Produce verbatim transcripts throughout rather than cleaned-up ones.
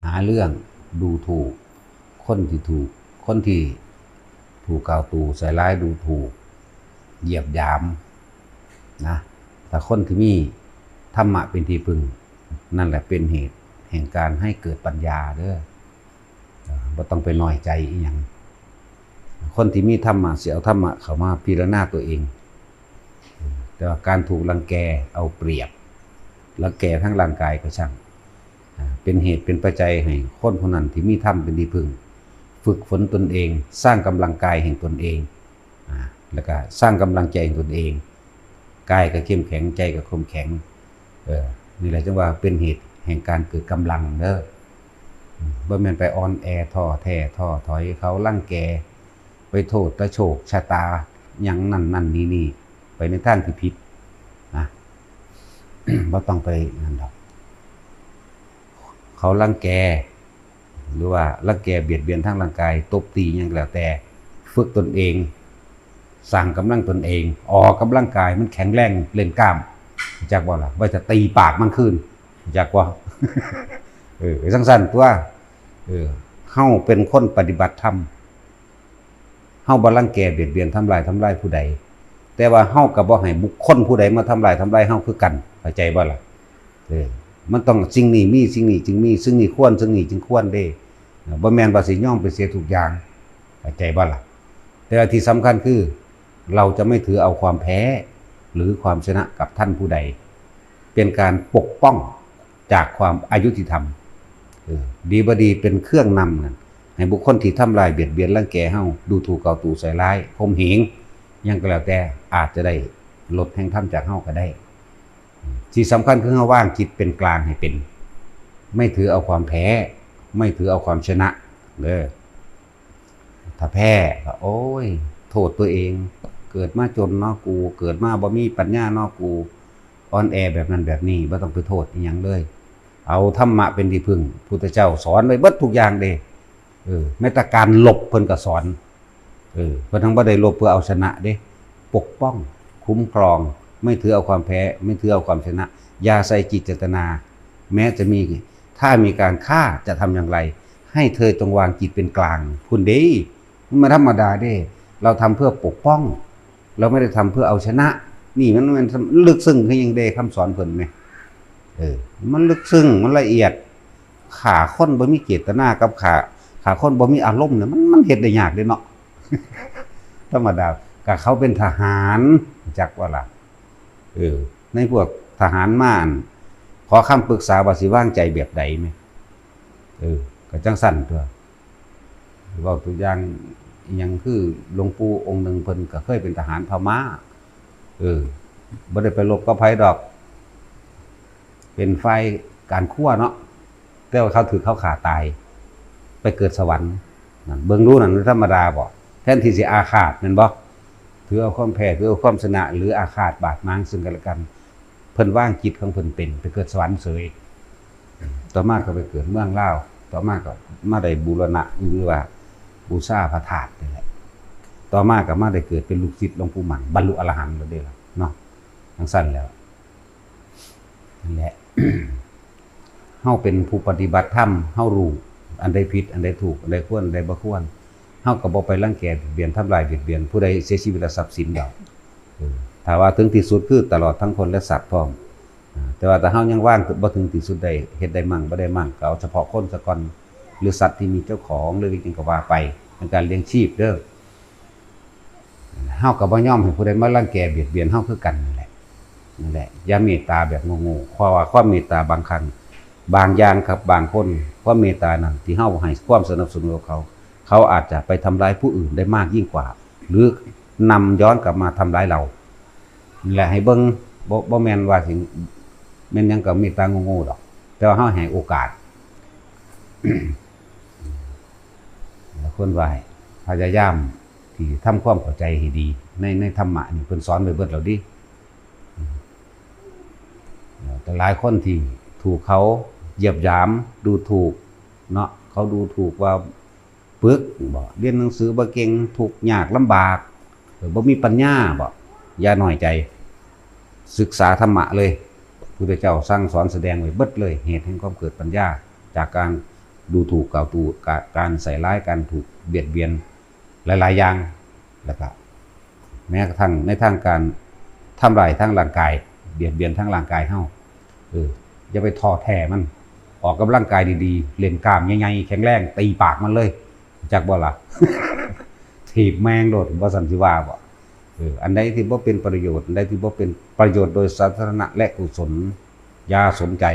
หาเรื่องดูถูกคนที่ถูก คนที่ถูกกล่าวตู่ใส่ร้ายดูถูกเหยียดหยามนะ แต่คนที่มีธรรมะเป็นที่พึ่ง นั่นแหละเป็นเหตุแห่งการให้เกิดปัญญาเด้อ เอ่อบ่ต้องไปน้อยใจอีหยัง คนที่มีธรรมะสิเอาธรรมะเข้ามาพิจารณาตัวเอง แต่ว่าการถูกรังแกเอาเปรียบ รังแกทั้งร่างกายก็ช่าง อ่า เป็นเหตุเป็นปัจจัยให้คนผู้นั้นที่มีธรรมเป็นที่พึ่ง ฝึกฝนตนเอง สร้างกำลังกายแห่งตนเอง อ่า แล้วก็สร้างกำลังใจแห่งตนเอง กายก็เข้มแข็ง ใจก็เข้มแข็ง เออ นี่แหละจังว่าเป็นเหตุแห่งการเกิดกำลังเด้อ อืม บ่แม่นไปอ่อนแอท้อแท้ท้อถอย เขารังแก ไปโทษแต่โชคชะตาหยังนั่นนั่นนี่นี่ ไปในทางที่ผิดนะ บ่ต้องไปนั่นดอก เขารังแก หรือว่ารังแกเบียดเบียนทางร่างกาย ตบตีหยังก็แล้วแต่ ฝึกตนเอง สร้างกำลังตนเอง ออกกำลังกายมันแข็งแรงเล่นกล้าม จักบ่ล่ะ ว่าจะตีปากมันคืน จักบ่ เออ จั่งซั่นตัว เออ เฮาเป็นคนปฏิบัติธรรม เฮาบ่รังแกเบียดเบียนทำลายทำลายผู้ใด แต่ว่าเฮาก็บ่ให้บุคคลผู้ใดมาทำลายทำลายเฮาคือกัน เข้าใจบ่ล่ะ เออ มันต้องสิ่งนี้มีสิ่งนี้จึงมี สิ่งนี้ควร สิ่งนี้จึงควรเด้ บ่แม่นว่าสิยอมไปเสียทุกอย่าง เข้าใจบ่ล่ะ แต่ว่าที่สำคัญคือ เราจะไม่ถือเอาความแพ้ หรือความชนะกับท่านผู้ใด เป็นการปกป้องจากความอายุติธรรม เออ ดีบ่ดีเป็นเครื่องนำนั่น ให้บุคคลที่ทำลายเบียดเบียนรังแกเฮา ดูถูกกล่าวตู่ใส่ร้าย ข่มเหง หยังก็แล้วแต่ อาจจะได้ลดแห่งธรรมจากเฮาก็ได้ ที่สำคัญคือเฮาวางจิตเป็นกลางให้เป็น ไม่ถือเอาความแพ้ ไม่ถือเอาความชนะเด้อ ถ้าแพ้ก็ โอ้ย โทษตัวเอง เกิดมาจนเนาะกู เกิดมาบ่มีปัญญาเนาะกู อ่อนแอแบบนั้นแบบนี้ บ่ต้องไปโทษอิหยังเลย เอาธรรมะเป็นที่พึ่ง พุทธเจ้าสอนไว้เบิดทุกอย่างเด้ เออ แม้แต่การลบเพิ่นก็สอน เออ เพิ่นทั้งบ่ได้ลบเพื่อเอาชนะเด้ ปกป้อง คุ้มครอง ไม่ถือเอาความแพ้ ไม่ถือเอาความชนะ อย่าใส่จิตเจตนา แม้จะมี ถ้ามีการฆ่าจะทำอย่างไร ให้เธอจงวางจิตเป็นกลาง พุ้นเด้ มันบ่ธรรมดาเด้ เราทำเพื่อปกป้อง เราไม่ได้ทำเพื่อเอาชนะ นี่มัน มันลึกซึ้งคือหยังเด้ คำสอนเพิ่นแหม เออ มันลึกซึ้ง มันละเอียด ฆ่าคนบ่มีเจตนากับฆ่า ฆ่าคนบ่มีอารมณ์เนี่ย มัน มันเฮ็ดได้ยากเด้เนาะ ธรรมดา ก็เขาเป็นทหาร จักว่าล่ะ เออ ในพวกทหารมา อั่น ขอคำปรึกษาว่าสิวางใจแบบใดแหม เออ ก็จั่งซั่นตั๊ว เว้าตัวอย่างอิหยังคือหลวงปู่องค์หนึ่งเพิ่นก็เคยเป็นทหารพม่า เออ บ่ได้ไปรบกับไผดอก เป็นฝ่ายการครัวเนาะ แต่ว่าเขาถืกเขาฆ่าตาย ไปเกิดสวรรค์ นั่น เบิ่งดูนั่น ธรรมดาบ่ แทนที่สิอาฆาตแม่นบ่ ถือเอาความแพ้ ถือเอาความชนะ หรืออาฆาตบาดหมางซึ่งกันและกัน เพิ่นวางจิตของเพิ่นเป็น ไปเกิดสวรรค์เสย ต่อมาก็ไปเกิดเมืองลาว ต่อมาก็มาได้บูรณะ หรือว่าบูชาพระธาตุนี่แหละ ต่อมาก็มาได้เกิดเป็นลูกศิษย์หลวงปู่มั่น บรรลุอรหันต์แล้วเด้ล่ะเนาะ จั่งซั่นแหล้ว นั่นแหละ เฮาเป็นผู้ปฏิบัติธรรม เฮารู้อันใดผิด อันใดถูก อันใดควร อันใดบ่ควร เฮาก็บ่ไปรังแกเบียดเบียน ทำลายเบียดเบียนผู้ใดเสียชีวิตและทรัพย์สินดอก เออ ถ้าว่าถึงที่สุดคือตลอดทั้งคนและสัตว์พร้อม อ่า แต่ว่าถ้าเฮายังวางบ่ถึงที่สุดได้ เฮ็ดได้มั่งบ่ได้มั่ง ก็เอาเฉพาะคนซะก่อน หรือสัตว์ที่มีเจ้าของ หรืออิหยังก็ว่าไป เป็นการเลี้ยงชีพเด้อ เฮาก็บ่ยอมให้ผู้ใดมารังแกเบียดเบียนเฮาคือกันนั่นแหละ นั่นแหละ อย่าเมตตาแบบโง่ๆ เพราะว่าความเมตตาบางครั้ง บางอย่างครับ บางคน ความเมตตานั้นที่เฮาให้ความสนับสนุนกับเขา เขาอาจจะไปทำร้ายผู้อื่นได้มากยิ่งกว่า หรือนำย้อนกลับมาทำร้ายเรา นั่นแหละ ให้เบิ่ง บ่ บ่แม่นว่าสิ แม่นหยังก็เมตตาโง่ๆดอก แต่ว่าเฮาให้โอกาส แล้วคนไหว้ พยายามที่ทำความเข้าใจให้ดี ใน ในธรรมะนี่เพิ่นสอนไว้เบิดแล้วเด้ แต่หลายคนที่ถูกเขาเหยียดหยาม ดูถูกเนาะ เขาดูถูกว่าปึกบ่ เรียนหนังสือบ่เก่ง ทุกข์ยากลำบาก เออ บ่มีปัญญาบ่ อย่าน้อยใจ ศึกษาธรรมะเลย พุทธเจ้าสั่งสอนแสดงไว้เบิดเลย เหตุแห่งความเกิดปัญญา จากการ ดูถูกกล่าวตูกะการใส่ร้าย การถูกเบียดเบียนหลายๆอย่าง แล้วก็แม้กระทั่งในทางการทำร้ายทางร่างกาย เบียดเบียนทางร่างกายเฮา เออ อย่าไปท้อแท้มัน ออกกำลังกายดีๆ เล่นกล้ามใหญ่ๆ แข็งแรง ตีปากมันเลย จักบ่ล่ะ ถีบแม่งโลด บ่ซั่นสิว่าบ่ เออ อันใดที่บ่เป็นประโยชน์ อันใดที่บ่เป็นประโยชน์โดยสาธารณะและกุศล อย่าสนใจ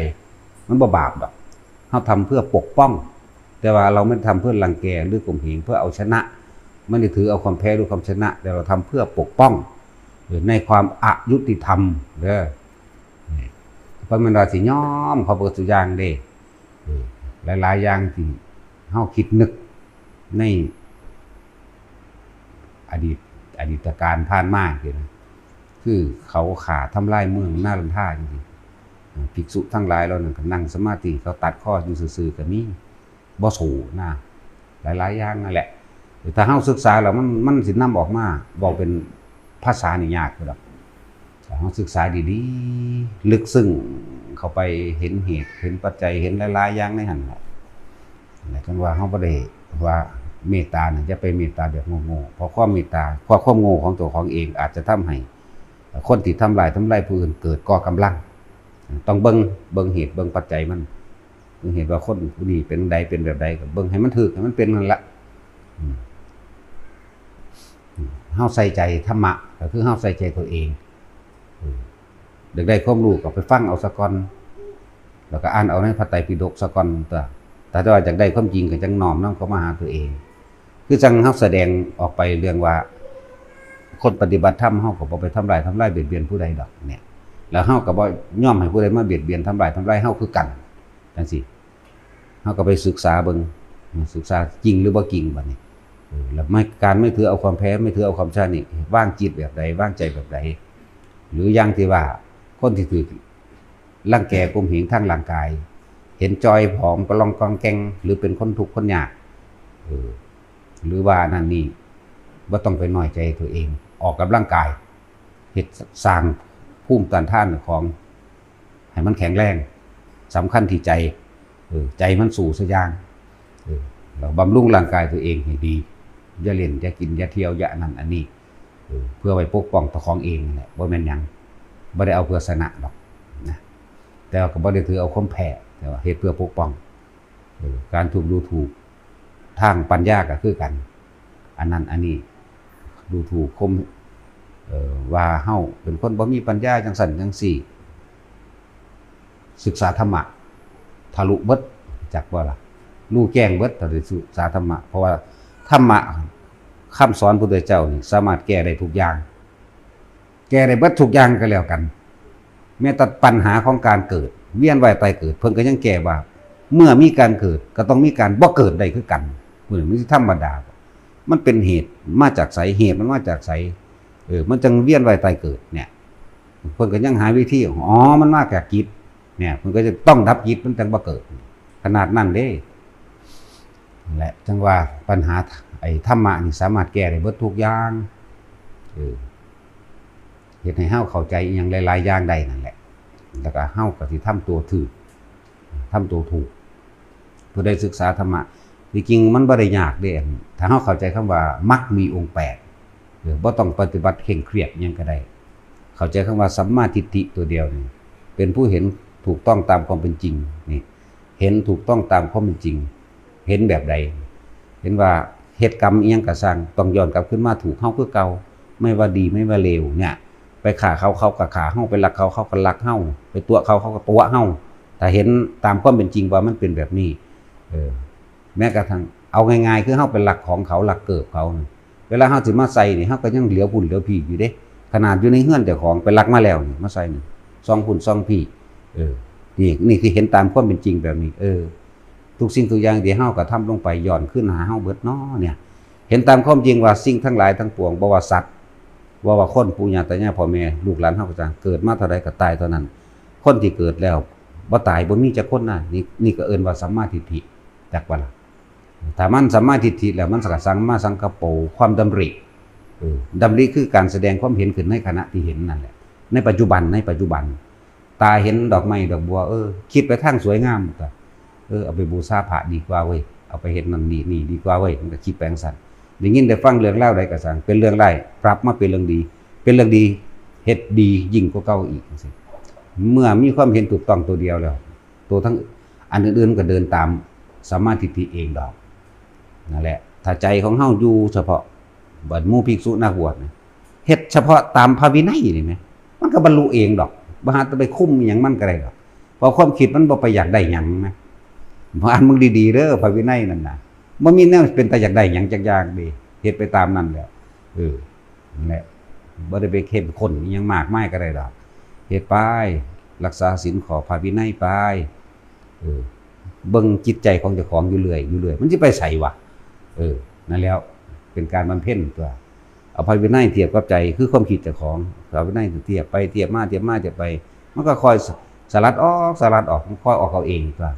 มันบ่บาปดอก เฮาทำเพื่อปกป้อง แต่ว่าเราไม่ได้ทำเพื่อรังแกหรือข่มเหง เพื่อเอาชนะ ไม่ได้ถือเอาความแพ้หรือความชนะ แต่เราทำเพื่อปกป้อง เออ ในความอยุติธรรมเด้อ นี่ เพราะมันว่าสิยอมเขาเบิดสุอย่างเด้ เออ หลายๆอย่างที่เฮาคิดนึกในอดีต อดีตการผ่านมาจังซี้นะ คือเขาฆ่าทำลายเมืองนาลันทาจังซี้ เออ ภิกษุทั้งหลายเหล่านั้นก็นั่งสมาธิ เขาตัดคออยู่ซื่อๆ ก็มี บ่สู้นะ หลายๆอย่างนั่นแหละ ถ้าเฮาศึกษาแล้วมัน มันสินำออกมาเว้าเป็นภาษานี่ยากอยู่ดอก ถ้าเฮาศึกษาดีๆ ลึกซึ้งเข้าไป เห็นเหตุ เห็นปัจจัย เห็นหลายๆอย่างในหั่นแหละ นั่นแหละ จั่งว่าเฮาบ่ได้ว่าเมตตาน่ะ อย่าไปเมตตาแบบโง่ๆ เพราะความเมตตา เพราะความโง่ของเจ้าของเองอาจจะทำให้คนที่ทำร้ายทำลายผู้อื่นเกิดก่อกำลัง ต้องเบิ่ง เบิ่งเหตุ เบิ่งปัจจัยมัน เบิ่งเหตุว่าคนผู้นี้เป็นใด เป็นแบบใด ก็เบิ่งให้มันถูก ให้มันเป็นนั่นละ อืม เฮาใส่ใจธรรมะ ก็คือเฮาใส่ใจตัวเอง อืม อยากได้ความรู้ก็ไปฟังเอาซะก่อน แล้วก็อ่านเอาในพระไตรปิฎกซะก่อนตั๊ว แต่ถ้าว่าอยากได้ความจริงก็จั่งน้อมนำเข้ามาหาตัวเอง คือจั่งเฮาแสดงออกไปเรื่องว่า คนปฏิบัติธรรมเฮาก็บ่ไปทำร้ายทำลายเบียดเบียนผู้ใดดอกเนี่ย แล้วเฮาก็บ่ยอมให้ผู้ใดมาเบียดเบียนทำร้ายทำลายเฮาคือกัน จั่งซี้ เฮาก็ไปศึกษาเบิ่ง ศึกษาจริงหรือบ่จริงบัดนี้ เออ แล้วไม่ การไม่ถือเอาความแพ้ ไม่ถือเอาความชนะนี่ วางจิตแบบใด วางใจแบบใด หรืออย่างที่ว่า คนที่ถูกรังแกข่มเหงทางร่างกาย เห็นจ่อยผอมกะล่องกองแกง หรือเป็นคนทุกข์คนยาก เออ หรือว่านั่นนี่ บ่ต้องไปน้อยใจตัวเอง ออกกำลังกาย เฮ็ด สร้างภูมิต้านทานของ ให้มันแข็งแรง สำคัญที่ใจ เออ ใจมันสู้ซุอย่าง เออ แล้วบำรุงร่างกายตัวเองให้ดี อย่าเล่น อย่ากิน อย่าเที่ยว อย่าอันนั้นอันนี้ เออ เพื่อไว้ปกป้องเจ้าของเองนั่นแหละ บ่แม่นหยัง บ่ได้เอาเพื่อชนะดอกนะ แต่ว่าก็บ่ได้ถือเอาความแพ้ แต่ว่าเฮ็ดเพื่อปกป้อง เออ การถูกดูถูกทางปัญญาก็คือกัน อันนั้นอันนี้ ดูถูกข่ม เอ่อ ว่าเฮาเป็นคนบ่มีปัญญาจั่งซั้นจั่งซี้ ศึกษาธรรมะ ทะลุเบิด จักบ่ล่ะ รู้แจ้งเบิด ถ้าได้ศึกษาธรรมะ เพราะว่าธรรมะ คำสอนพุทธเจ้านี่สามารถแก้ได้ทุกอย่าง แก้ได้เบิดทุกอย่างก็แล้วกัน แม้แต่ปัญหาของการเกิด เวียนว่ายตายเกิด เพิ่นก็ยังแก้ว่า เมื่อมีการเกิดก็ต้องมีการบ่เกิดได้คือกัน เพิ่นมันสิธรรมดา มันเป็นเหตุมาจากไส เหตุมันมาจากไส เออ มันจั่งเวียนว่ายตายเกิดเนี่ย เพิ่นก็ยังหาวิธี อ๋อ มันมาจากจิต เนี่ย เพิ่นก็จะต้องดับจิตมันจั่งบ่เกิด ขนาดนั้นเด้ นั่นแหละ จั่งว่าปัญหาไอ้ธรรมะนี่สามารถแก้ได้เบิดทุกอย่าง เออ เฮ็ดให้เฮาเข้าใจอิหยังหลายๆอย่างได้นั่นแหละ แล้วก็เฮาก็สิทำตัวถูก ทำตัวถูก ผู้ใดศึกษาธรรมะ ที่จริงมันบ่ได้ยากเด้ ถ้าเฮาเข้าใจคำว่ามรรคมีองค์แปด เออ บ่ต้องปฏิบัติเคร่งเครียดอิหยังก็ได้ เข้าใจคำว่าสัมมาทิฏฐิตัวเดียวนี่ เป็นผู้เห็นถูกต้องตามความเป็นจริง นี่ เห็นถูกต้องตามความเป็นจริง เห็นแบบใด เห็นว่าเฮ็ดกรรมอิหยังก็ซ่าง ต้องย้อนกลับคืนมาถูกเฮาคือเก่า ไม่ว่าดีไม่ว่าเลวเนี่ย ไปฆ่าเขา เขาก็ฆ่าเฮา ไปลักเขา เขาก็ลักเฮา ไปตั๋วเขา เขาก็ตั๋วเฮา ถ้าเห็นตามความเป็นจริงว่ามันเป็นแบบนี้ เออ แม้กระทั่งเอาง่ายๆ คือเฮาไปลักของเขา ลักเกิบเขานะ เวลาเฮาสิมาใส่นี่ เฮาก็ยังเหลียวพุ้นเหลียวพี้อยู่เด้ ขนาดอยู่ในเฮือนเจ้าของไปลักมาแล้วนี่ มาใส่นี่ ซ่องพุ้นซ่องพี้ เออ นี่ นี่คือเห็นตามความเป็นจริงแบบนี้ เออ ทุกสิ่งทุกอย่างที่เฮากระทำลงไปย้อนคืนหาเฮาเบิดน้อเนี่ย เห็นตามความจริงว่าสิ่งทั้งหลายทั้งปวง บ่ว่าสัตว์ บ่ว่าคน ปู่ย่าตายาย พ่อแม่ ลูกหลานเฮาก็ตาม เกิดมาเท่าใดก็ตายเท่านั้น คนที่เกิดแล้วบ่ตายบ่มีจักคนนะ นี่ นี่ก็เอิ้นว่าสัมมาทิฏฐิ จักบ่ล่ะ ถ้ามันสัมมาทิฏฐิแล้ว มันก็สัมมาสังกัปโป ความดำริ เออ ดำริคือการแสดงความเห็นขึ้นในขณะที่เห็นนั่นแหละ ในปัจจุบัน ในปัจจุบัน ตาเห็นดอกไม้ดอกบัว เออ คิดไปทางสวยงามก็ เออ เอาไปบูชาพระดีกว่าเว้ย เอาไปเฮ็ดนั่นนี่นี่ดีกว่าเว้ย มันก็คิดไปจั่งซั้น ได้ยินได้ฟังเรื่องราวใดก็ซ่าง เป็นเรื่องร้ายปรับมาเป็นเรื่องดี เป็นเรื่องดี เฮ็ดดียิ่งกว่าเก่าอีกจั่งซี้ เมื่อมีความเห็นถูกต้องตัวเดียวแล้ว ตัวทั้งอันอื่นๆก็เดินตามสัมมาทิฏฐิเองดอก นั่นแหละ ถ้าใจของเฮาอยู่เฉพาะ บัดหมู่ภิกษุนักบวชนะ เฮ็ดเฉพาะตามพระวินัยนี่แหม มันก็บรรลุเองดอก บ่หาแต่ไปคุมอิหยังมันก็ได้ดอก เพราะความคิดมันบ่ไปอยากได้หยังนะ บ่อ่านมึงดีๆเด้อ พระวินัยนั่นน่ะ บ่มีแนวเป็นตาอยากได้หยังจักอย่างเด้ เฮ็ดไปตามนั่นแหละ เออ นั่นแหละ บ่ได้ไปเข้มข้นอิหยังมากมายก็ได้ดอก เฮ็ดไป รักษาศีลข้อพระวินัยไป เออ เบิ่งจิตใจของเจ้าของอยู่เรื่อย อยู่เรื่อย มันสิไปไสวะ เออ นั่นแหล้ว เป็นการบำเพ็ญตัว เอาพระวินัยเทียบกับใจ คือความคิดเจ้าของ พระวินัยเทียบไปเทียบมา เทียบมาเทียบไป มันก็ค่อยสลัดออก สลัดออก มันค่อยออกเอาเองตัว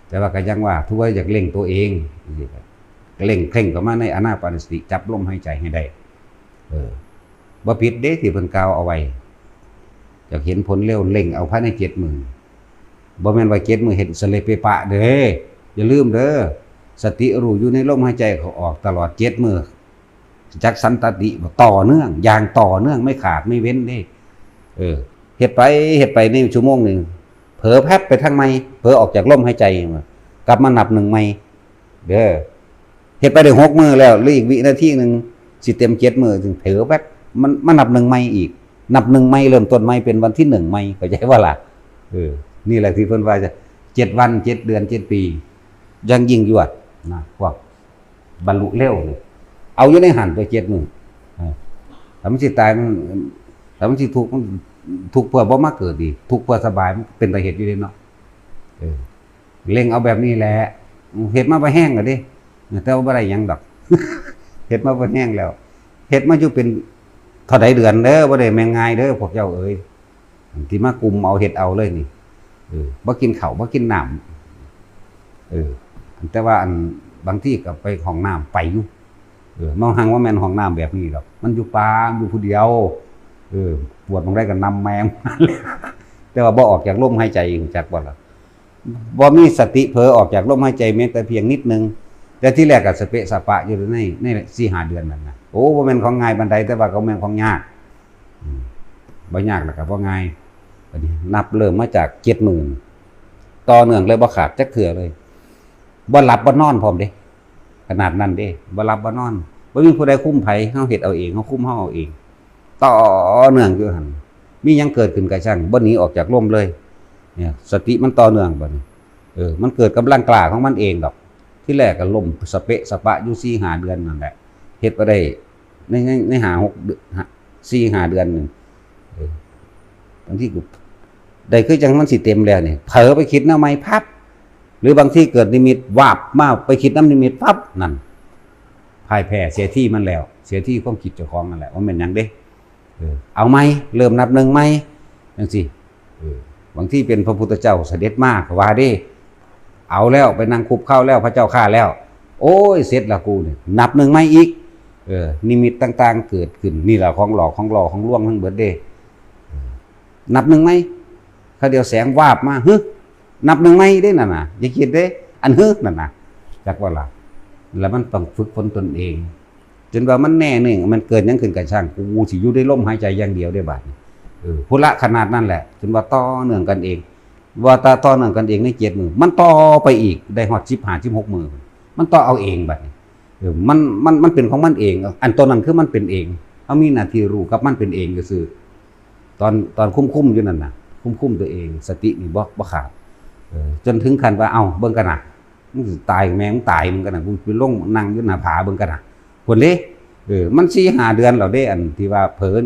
แต่ว่าก็ยังว่า ถือว่าอยากเร่งตัวเอง จั่งซี้ครับ เร่งเคร่งเข้ามาในอานาปานสติ จับลมหายใจให้ได้ เออ บ่ผิดเด้ที่เพิ่นกล่าวเอาไว้ อยากเห็นผลเร็ว เร่งเอาภายในเจ็ดมื้อ บ่แม่นว่าเจ็ดมื้อเฮ็ดสะเลเปะปะเด้ อย่าลืมเด้อ สติรู้อยู่ในลมหายใจเข้าออกตลอดเจ็ดมื้อ จักสันตติ ต่อเนื่อง อย่างต่อเนื่อง ไม่ขาดไม่เว้นเด้ เออ เฮ็ดไป เฮ็ดไปในชั่วโมงหนึ่ง เผลอแพบไปทางใหม่ เผลอออกจากลมหายใจ กลับมานับหนึ่งใหม่ เด้อ เฮ็ดไปได้หกมื้อแล้ว เหลืออีกวินาทีหนึ่ง สิเต็มเจ็ดมื้อ จึงเผลอแป๊บ มัน มันนับหนึ่งใหม่อีก นับหนึ่งใหม่ เริ่มต้นใหม่ เป็นวันที่หนึ่งใหม่ เข้าใจบ่ล่ะ เออ นี่แหละที่เพิ่นว่าจะ เจ็ดวัน เจ็ดเดือน เจ็ดปี ยังยิ่งยวดนะ พวกบรรลุเร็วนี่ เอาอยู่ในหั่นตัวเจ็ดมื้อ เออ ถ้ามันสิตาย มัน ถ้ามันสิทุกข์ มันทุกข์เพื่อบ่มาเกิดอีก ทุกข์เพื่อสบาย มันเป็นตาเฮ็ดอยู่เด้เนาะ เออ เร่งเอาแบบนี้แหละ เฮ็ดมาบ่แห้งแล้วเด้ แต่ว่าบ่ได้หยังดอก เฮ็ดมาบ่แห้งแล้ว เฮ็ดมาอยู่เป็นเท่าใดเดือนเด้อ บ่ได้แม่นง่ายเด้อ พวกเจ้าเอ๋ย ที่มากุมเอาเฮ็ดเอาเลยนี่ เออ บ่กินข้าว บ่กินน้ำ เออ แต่ว่าอัน บางทีก็ไปห้องน้ำไปอยู่ เออ มันหังว่าแม่นห้องน้ำแบบนี้ดอก มันอยู่ป่า อยู่ผู้เดียว เออ ปวดหม่องใดก็นำแม่ง แต่ว่าบ่ออกจากลมหายใจ รู้จักบ่ล่ะ บ่มีสติเผลอออกจากลมหายใจแม้แต่เพียงนิดนึง แต่ที่แรกก็สะเปะสะปะอยู่ใน ในสี่ห้าเดือนนั่นนะ โอ้ บ่แม่นของง่ายปานใด แต่ว่าก็แม่นของยาก อืม บ่ยากแล้วก็บ่ง่าย บัดนี้นับเริ่มมาจากเจ็ดมื้อ ต่อเนื่องเลย บ่ขาดจักเทื่อเลย บ่หลับบ่นอนพร้อมเด้ ขนาดนั้นเด้ บ่หลับบ่นอน บ่มีผู้ใดคุมไผ เฮาเฮ็ดเอาเอง เฮาคุมเฮาเอาเอง ต่อเนื่องอยู่หั่น มีหยังเกิดขึ้นก็ช่าง บ่หนีออกจากลมเลย เนี่ย สติมันต่อเนื่องบัดนี้ เออ มันเกิดกำลังกล้าของมันเองดอก ที่แรกก็ล้มสะเปะสะปะอยู่สี่ห้าเดือนนั่นแหละ เฮ็ดบ่ได้ ใน ใน ในห้าหกเดือน ห้า สี่ห้าเดือนหนึ่ง เออ บางทีกู ได้คือจังมันสิเต็มแล้วนี่ เผลอไปคิดแนวใหม่พับ หรือบางทีเกิดนิมิตวาบมา ไปคิดนำนิมิตปั๊บ นั่น พ่ายแพ้เสียทีมันแล้ว เสียทีความคิดเจ้าของนั่นแหละ ว่าแม่นหยังเด้ เออ เอาใหม่ เริ่มนับหนึ่งใหม่ จั่งซี้ เออ บางทีเป็นพระพุทธเจ้าเสด็จมาก็ว่าเด้ เอาแล้ว ไปนั่งคุกเข่าแล้ว พระเจ้าข้าแล้ว โอ้ย เสร็จละกูนี่ นับหนึ่งใหม่อีก เออ นิมิตต่างๆเกิดขึ้น นี่แหละของหลอก ของหลอก ของลวงทั้งเบิดเด้ เออ นับหนึ่งใหม่ คราวเดียวแสงวาบมา ฮึ นับหนึ่งใหม่เด้นั่นน่ะ อย่าคิดเด้ อัน ฮึ นั่นน่ะ จักว่าล่ะ แล้วมันต้องฝึกฝนตนเอง จนว่ามันแน่นิ่ง มันเกิดหยังขึ้นก็ช่าง กูสิอยู่ในลมหายใจอย่างเดียวเด้บาดนี้ เออ พุทธะขนาดนั้นแหละ จนว่าต่อเนื่องกันเอง ว่าต่อ ต่อเนื่องกันเองในเจ็ดมื้อ มันต่อไปอีก ได้ฮอดสิบห้า สิบหกมื้อ มันต่อเอาเองบาดนี้ เออ มัน มัน มันเป็นของมันเอง อันตอนนั้นคือมันเป็นเอง เฮามีหน้าที่รู้กับมันเป็นเองซื่อๆ ตอน ตอนคุมๆอยู่นั่นน่ะ คุมๆตัวเอง สตินี่บ่ บ่ขาด เออ จนถึงขั้นว่า เอ้า เบิ่งกันน่ะ มึงสิตาย แม่งตายมึงกันน่ะ กูไปลงนั่งอยู่หน้าผาเบิ่งกันน่ะ พุ้นเด้ เออ มันสี่ห้าเดือนแล้วเด้ อันที่ว่าเผลอ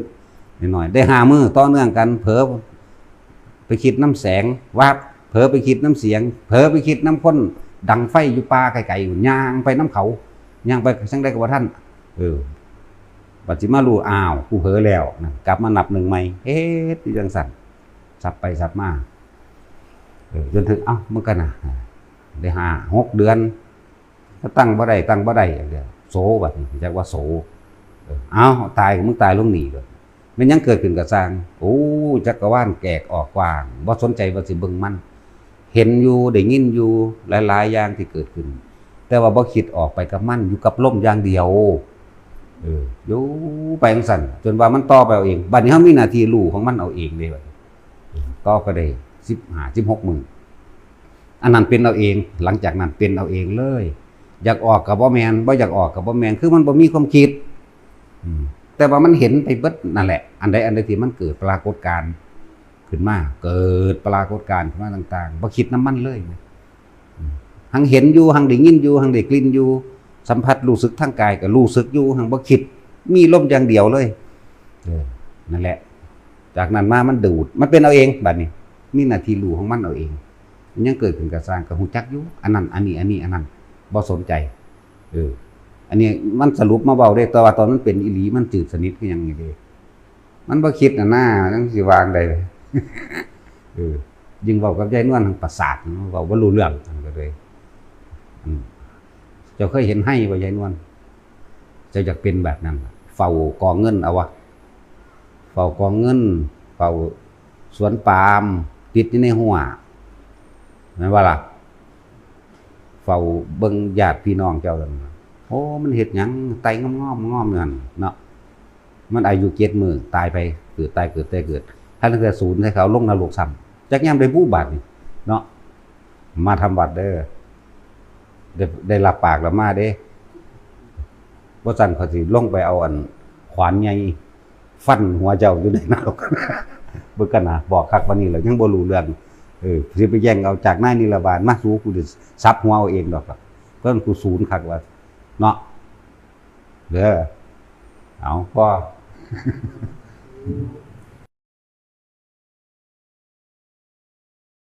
น้อยๆ ได้ห้ามื้อต่อเนื่องกัน เผลอไปคิดนำแสง วับ เผลอไปคิดนำเสียง เผลอไปคิดนำคนดังไฟอยู่ป่าไกลๆ ย่างไปนำเขา ย่างไปจั่งใดก็บ่ทัน เออ บัดสิมารู้ อ้าว กูเผลอแล้วนะ กลับมานับหนึ่งใหม่ เฮ็ดอยู่จั่งซั่น สับไปสับมา เออ จนถึง เอ้า มึงกันน่ะ ได้ห้า หกเดือน ก็ตั้งบ่ได้ ตั้งบ่ได้ เดี๋ยวโสบัดนี้ จักว่าโส เออ เอ้า ตายก็มึงตายลงนี่โลด แม่นหยังเกิดขึ้นก็ซ่าง โอ้ จักรวาลแตกออกกว้าง บ่สนใจว่าสิเบิ่งมัน เห็นอยู่ ได้ยินอยู่ หลายๆอย่างที่เกิดขึ้น แต่ว่าบ่คิดออกไปกับมัน อยู่กับลมอย่างเดียว เออ อยู่ไปจั่งซั้น จนว่ามันต่อไปเอาเอง บัดนี้เฮามีหน้าที่รู้ของมันเอาเองเด้ บัดนี้ ต่อไปได้สิบห้า สิบหกมื้อ อันนั้นเป็นเอาเอง หลังจากนั้นเป็นเอาเองเลย อยากออกก็บ่แม่น บ่อยากออกก็บ่แม่น คือมันบ่มีความคิด อืม แต่ว่ามันเห็นไปเบิดนั่นแหละ อันใดอันใดที่มันเกิดปรากฏการณ์ขึ้นมา เกิดปรากฏการณ์ขึ้นมาต่างๆ บ่คิดนำมันเลยนะ อืม หังเห็นอยู่ หังได้ยินอยู่ หังได้กลิ่นอยู่ สัมผัสรู้สึกทางกายก็รู้สึกอยู่ หังบ่คิด มีลมอย่างเดียวเลย เออ นั่นแหละ จากนั้นมามันดูด มันเป็นเอาเอง บัดนี้ มีหน้าที่รู้ของมันเอาเอง มันยังเกิดขึ้นก็ซ่าง ก็ฮู้จักอยู่ อันนั้น อันนี้ อันนี้ อันนั้น บ่สนใจ เออ อันนี้มันสรุปมาเว้าเด้ แต่ว่าตอนมันเป็นอีหลี มันจืดสนิทคือหยังนี่เด้ มันบ่คิดน่ะนะ มันสิวางได้ เออ ยิ่งเว้ากับยายนวล หังประสาท เว้าบ่รู้เรื่อง มันก็เลย อืม เจ้าเคยเห็นไฮ่บ่ ยายนวล เจ้าอยากเป็นแบบนั้น เฝ้ากองเงินเอาวะ เฝ้ากองเงิน เฝ้าสวนปาล์ม ติดอยู่ในรั้ว แม่นบ่ล่ะ เฝ้าเบิ่งญาติพี่น้องเจ้านั่นน่ะ โอ้ มันเฮ็ดหยัง ไต่งอมๆ งอมอยู่หั่นเนาะ มันอายุเจ็ดมื้อ ตายไป เกิดตาย เกิดตาย เกิด คันตั้งแต่ศูนย์ให้เขาลงนรกซ้ำ จักยามได้บูบาดนี่ เนาะ มาทำวัดเด้อ ได้ ได้รับปากแล้วมาเด้ บ่ซั้นเขาสิลงไปเอาอันขวานใหญ่ฟันหัวเจ้าอยู่ในนรก เบิ่งกันนะ บอกคักปานนี้แล้วยังบ่รู้เรื่อง เออ สิไปแย่งเอาจากนายนิรบาลมา สู้ กูสิสับหัวเอาเองดอก เพิ่นกูศูนย์คักว่า เนาะ เด้อ เอา พอ